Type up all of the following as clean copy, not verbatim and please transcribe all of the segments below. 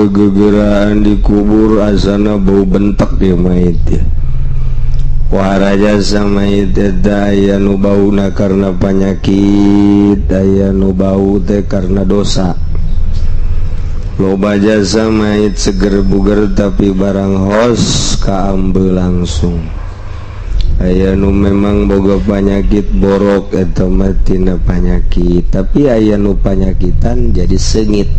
teu gegeraan dikubur asana bau bentak dia mayit ya. Wah, jasa mayit eta aya nu bauna karena penyakit, aya nu bau teh karena dosa. Loba jasa mayit seger buger, tapi barang hos kaambe langsung. Aya nu memang boga penyakit borok, eta mah tina penyakit, tapi aya nu panyakitan jadi sengit.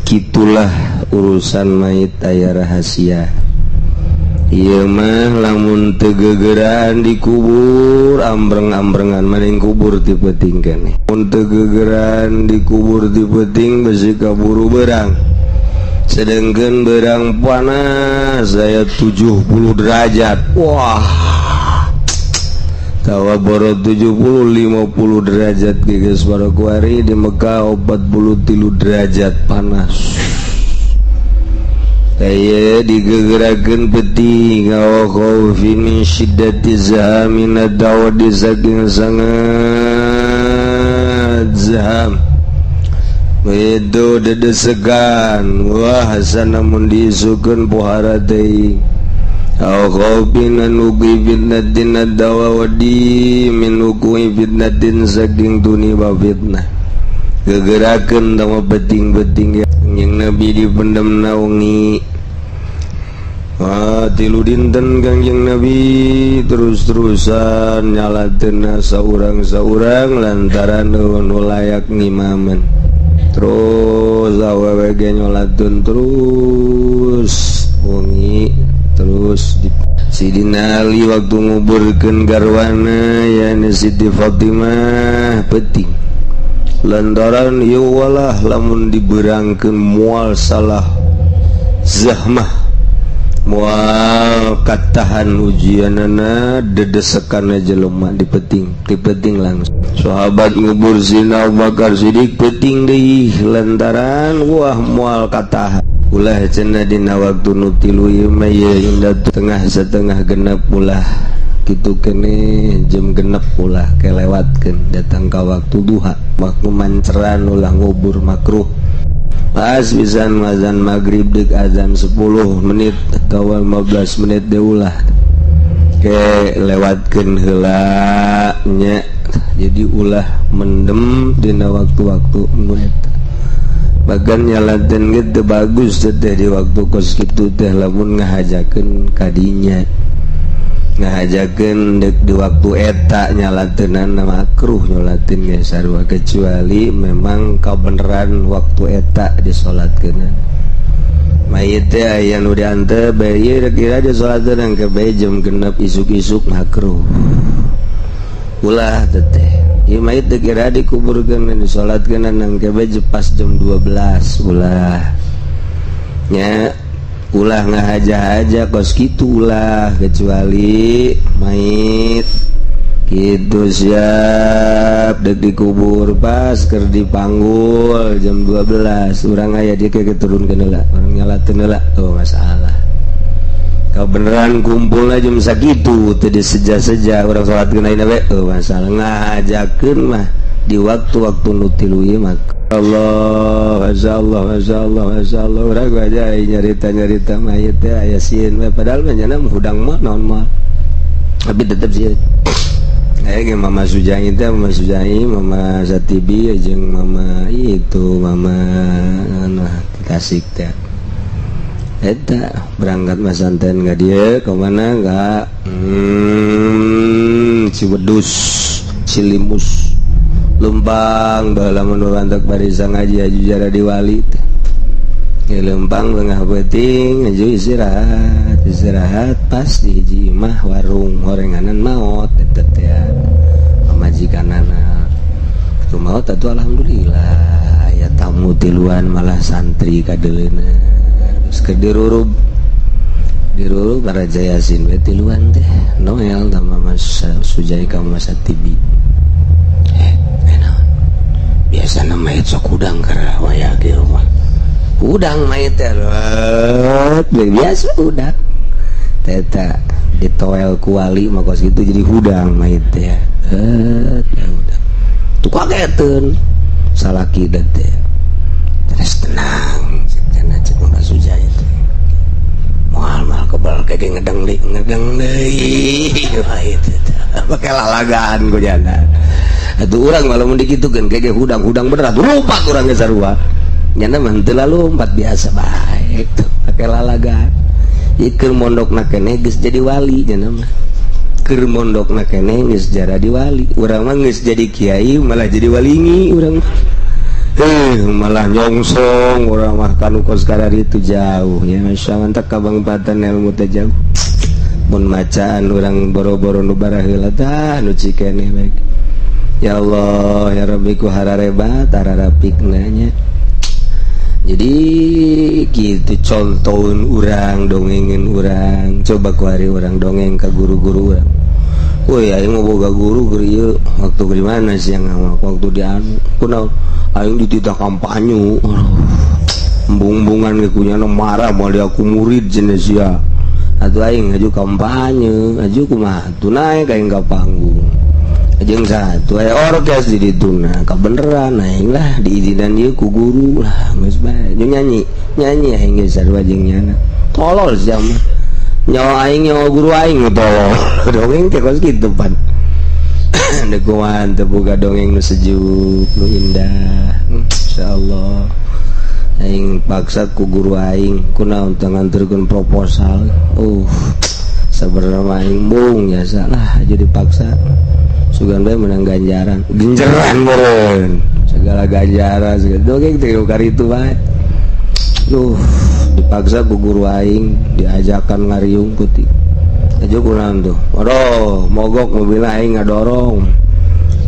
Gitulah urusan mayit, aya rahasia. Ieu mah lamun teu gegeraan dikubur, ambreng-ambrengan maning kubur ti peuting keneh. Mun teu gegeraan dikubur ti peuting, besi kaburu berang. Sedangkan berang panas saya 70 derajat. Wah, tawa boro 70, 50 derajat geus. Kuari di Mekah 43 derajat panas. Aya digegerakeun peuting khaufi min syiddati zahmin dawadi, saking sangat zaham itu dedesegan. Wah, namun diisukeun pohara teuing aw khaufin an wuqu'i fitnatin dawadi min wuqu'i fitnatin, saking tuniba fitnah. Gegerakeun tama peuting-peuting yang Nabi dipendam naungi. Wah, tilu dinten Kangjeng Nabi terus-terusan nyalateun saurang-saurang lantaran nu layak ngimaman. Terus awewe ge nyolatkeun terus wengi terus. Sidina Ali waktu nguburkeun garwana, yani Siti Fatimah, peuting lantaran ieu walah lamun diberangkeun moal salah zahmah, moal katahan ujianana, dedesekan jelema di peuting, di peuting langsung. Sahabat ngubur Sina Abu Bakar Siddiq peuting deui lantaran wah, moal katahan. Ulah cenah dina waktu nu tilu ieu mah, ieu indah tengah setengah genep ulah kitu kene, jam 6 ulah kelewatkeun, datang ka waktu duha, waktu manceran ulah ngubur, makruh. Pas pisan azan maghrib dek azan 10 menit atau 15 menit deh ulah ke lewatkeun heula nya. Jadi ulah mendem dina waktu-waktu nu eta. Bahkan nyalaten gitu bagus teh di waktu kos kitu teh. Lamun ngahajakeun kadinya, ngahajakeun dek di waktu eta nyalateunana makruh nyolatin ge sarua, kecuali memang kabeneran waktu eta disolatkeun mayit teh. Aya nu diantep bae kira disolatkeun engke bae jam 6 isuk-isuk, makruh, ulah teteh. Ieu mayit teh kira dikuburkeun, disolatkeun engke bae pas jam 12, ulah nya, ulah ngahaja-haja kos kitu ulah, kecuali mayit gitu siap dek dikubur, pas keur dipanggul jam 12 urang aya dia kayak turunkeun heula, urang nyalateun heula. Oh, masalah kau beneran kumpulna jam sakitu teu diseja-seja, urang salatkeun ayeuna we. Oh, masalah ngahajakeun mah di waktu-waktu nu tilu ieu mah. Allah, Masya Allah, Masya Allah, Masya Allah. Urang aja nyarita-nyarita mayit teh aya sieun we, padahal mah nyana hudang mah naon mah, tapi tetep sieun. Aya ge Mama Sujai teh, Mama Sujai, Mama Satibi jeung Mama itu, Mama anu Tasik teh. Eta berangkat masanten ka dieu ka mana enggak, Ciwedus, Cilimus, Lempang. Baheula mun antak barisan ngaji haji jara di wali teh. Ya, lempang tengah peuting aju istirahat, istirahat pas di hiji imah warung horenganan maot eta teh pamajikanana. Kitu maot atuh, alhamdulillah aya tamu tiluan, malah santri kadeuleuna. Terus ke dirurub, dirurub Raja Yasin we tiluan teh, Noel sama Mas Sujai ka Mas Atibi. Eh, naon biasa mayit sok hudang keur waya ge mah, hudang mayit teh biasa hudang teta ditoel kuali mah kos gitu, jadi hudang mayit teh. Eh, ya hudang tuh, kageteun salaki teh. Terus tenang cenah, cek Sujai itu moal moal kebal kayak ngedeng deui, ngedeng deui itu pakai lalagaan ku jana. Atuh urang malah mun dikitukeun kayak hudang-hudang bener atuh lupa urang ge sarua. Nyana mah henteu lompat, biasa bae tuh pakai lalagaan. Ieu keur mondokna keneh geus jadi wali, nyana mah keur mondokna keneh geus jadi wali. Urang mah geus jadi kiai malah jadi walingi urang mah. Malah nyongsong urang mah kanu kos itu jauh ya. Masya Allah, kabangpatan ilmu teh jauh. Mun macaan urang boro-boro nu baraheula tah nu cikeneh baik. Ya Allah ya Rabbi, ku hararebat hararapikna nya. Jadi gitu contohin urang, dongengin urang. Coba ku hari urang dongeng ke guru-guru urang. Woi, aing mau boga guru guru ieu waktu di mana sih yang waktu di anu kunaon aing dititah kampanye embung-embungan ge kunyana marah moal dia aku murid cenah sia. Atuh aing ngaju kampanye, aju kumaha atuh, naik aing ka panggung jeung satu aya orkes di dituna. Kabeneran aing lah diizinan ieu ku guru lah, geus bae jeung nyanyi nyanyi aing geus sarua jeung nyana. Tolol sia mah, nyawa aing, nyawa guru aing tolol. Dongeng teh kos kitu pan. Dekuan teu boga dongeng nu sejuk, nu indah. Insyaallah aing paksa ku guru aing kunaon teu nganterkeun proposal. Sabenerna mah aing bung jasa lah, jadi dipaksa sugan bae menang ganjaran ganjaran meureun segala ganjaran segala dongeng teh karitu bae. Dipaksa ku guru aing diajakan ngariung putih aja kunaon tuh. Waduh, mogok mobil aing ngadorong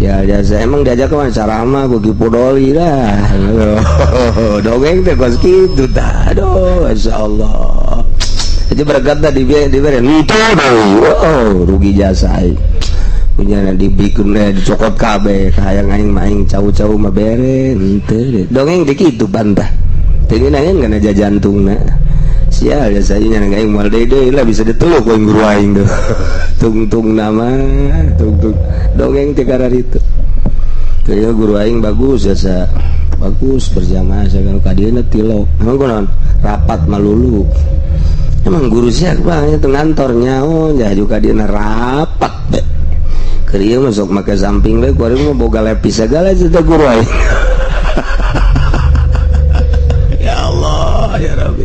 ya jasa. Emang diajak ke mana ceramah ku Ki Pudoli lah. Dongeng teh kos kitu tah. Aduh, masyaallah, jadi berkata di dibere henteu deui. Oh, rugi jasa aing punya dibikin dicokot kabeh hayang aing mah aing cau-cau mah bere henteu. Dongeng teh kitu bantah teu ngeunaheun kana jajantungna. Sial ya saya nya aing moal deui deui lah, bisa diteluk ku guru aing tuh tungtung nama tungtung. Dongeng teh itu. Kayaknya guru aing bagus jasa, bagus berjamaah segala kadieuna tilok. Emang kunaon rapat malulu? Emang guru siapa itu ngantor nyaho ya juga kadieuna rapat be. Keur ieu masuk make samping we ku mah boga lepis segala teh guru aing. Ya Allah ya Rabbi,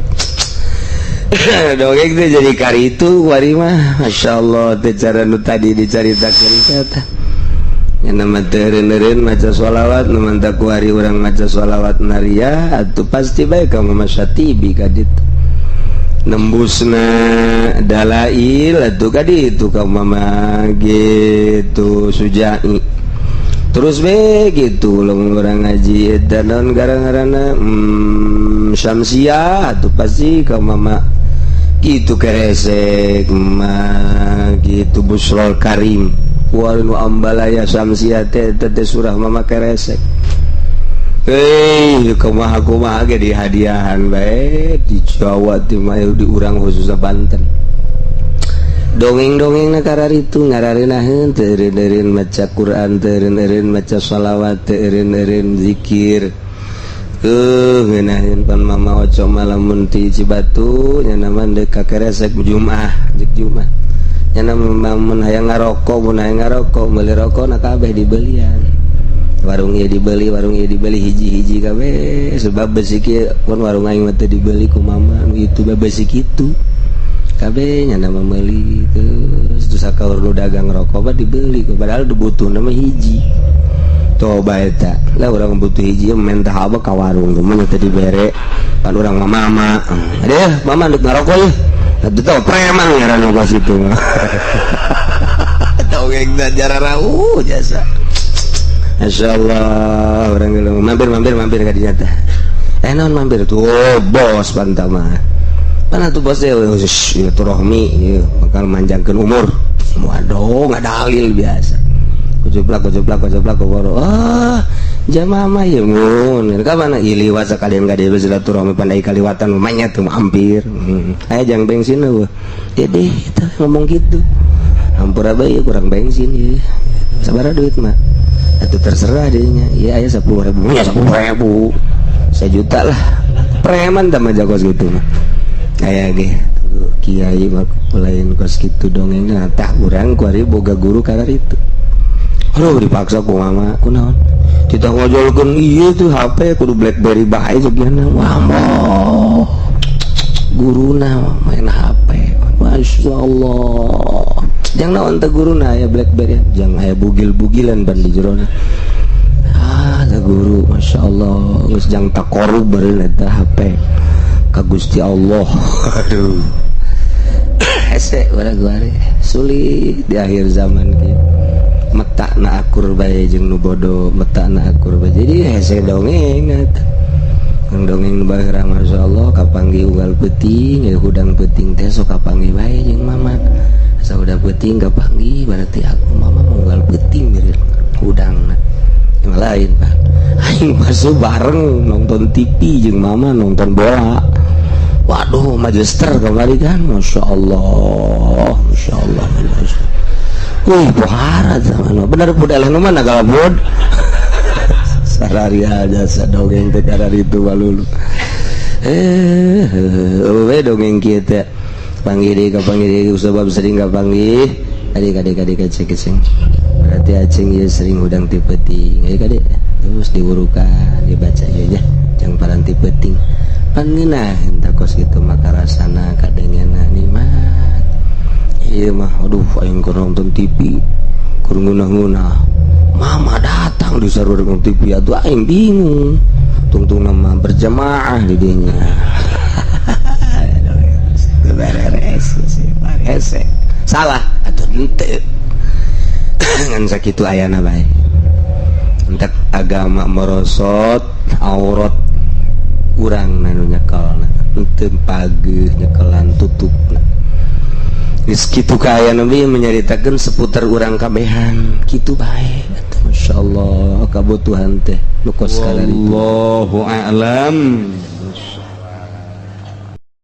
dongeng teh jadi karitu kuari mah. Masya Allah teh cara nu tadi dicaritakeun teh yang nama teureun-eureun maca sholawat. Nu mantak kuari urang maca sholawat naria atuh pasti bae ka Mama Syatibi ka ditu nembusna dalail atuh ka ditu ka Mama gitu Sujai terus be gitu. Lamun urang ngaji eta naon gara-garana Syamsiah atuh pasti ka Mama gitu keresek mah gitu. Busrol Karim kuari nu ambalaya Syamsiah teh teh surah Mama keresek. Hei, kumaha kumaha ge dihadiahan bae di Jawa di mah, di urang khususnya Banten. Dongeng-dongeng na kararitu ngararenaheun teu eureun-eureun maca Quran, teu eureun-eureun maca shalawat, teu eureun-eureun zikir. Ngeunaheun pan Mama Oco malamun ti Cibatu nya mah deuk ka keresek Jumaah jeung Jumaah nya mun hayang ngarokok, mun hayang ngarokok meuli rokok na kabeh dibelian warung ieu, dibeli warung ieu, dibeli hiji-hiji kabeh sebab besi kieu pun warung aing mah teu dibeli ku mama nu itu bae besi kitu kabeh nya mah meuli. Terus terus sakaur nu dagang rokok mah dibeli ku, padahal butuh nama hiji. Coba eta lah urang butuh hiji mentah apa ka warung mah teu dibere pan urang mah. Mama ada mama ndek ngarokok ya atuh tau preman ngaran kos itu. Dongeng da jararau jasa. Masya Allah, orang geuleuh mampir mampir mampir ka dinya teh. Eh, naon mampir tuh bos pantama mana tuh bos teh silaturahmi ieu bakal manjangkeun umur. Waduh, nggak dalil biasa kujuplak kujuplak kujuplak kuboro. Ah, jamaah mah ieu mun ka mana ieu liwat sakalian ka dieu silaturahmi pandai kaliwatan rumahnya tuh mampir. Aya jang bensin eueuh ya deh eta ngomong gitu. Hampura bae kurang bensin ya sabaraha duit mah atau terserah dirinya. Iya, aya 10.000 ya 10.000 sejuta lah. Preman tah mah kos gitu mah. Aya ge kiai mah lain kos kitu dongengna. Tah, urang kuari boga guru kararitu. Aduh, dipaksa ku mama. Kunaon? Kita ngojolkeun ieu tuh HP kudu BlackBerry bae sekian. Wah, moh guruna main HP. Masya Allah, jang naon teh guruna aya BlackBerry? Jang aya bugil-bugilan ban di jerona. Ah, teh guru, Masya Allah, geus jang takorub beureun eta HP ka Gusti Allah. Aduh, hese urang kuari sulit di akhir zaman kieu. Metakna akur bae jeung nu bodoh, metakna akur bae. Jadi hese dongeng eta. Dongeng nu baheula, Masya Allah, kapanggih unggal peuting ya, hudang peuting teh sok kapanggih bae jeung mama. Asa udah peuting kapanggih, berarti aku mama mau unggal peuting meureun hudangna. Yang lain, Pak, aing masuk bareng nonton TV jeung mama, nonton bola. Waduh, Manchester kemarin kan, Masya Allah, Masya Allah, Masya Allah. Wih, pohara zaman bener pud eleh nu mana galapud. Sarari aja sadongeng teh itu walulu. Eh, we dongeng kieu teh. Panggih deui, kapanggih deui, sebab sering kapanggih. Adik adik adik aceng aceng. Berarti aceng ieu sering hudang ti peuting. Adik adik terus diwurukan, dibaca ieu nya. Jang paranti peuting. Pan ngeunah tah kos kitu maka rasana kadengena nikmat. Ieu mah aduh, aing keur nonton TV keur ngeunah-ngeunah. Mama datang di saru dengan TV, atuh aing bingung. Tungtung nama berjamaah di dinya. Beres hese. Salah atau henteu? Ngan sakitu ayana bae. Entek agama merosot, aurat urang nu nyekelna. Henteu pageuh nyekelan tutupna. Geus kitu ka Nabi menyaritakeun seputar urang kabehan. Kitu bae atuh, masyaallah, kabutuhan teh nu kos. Wallahu a'lam.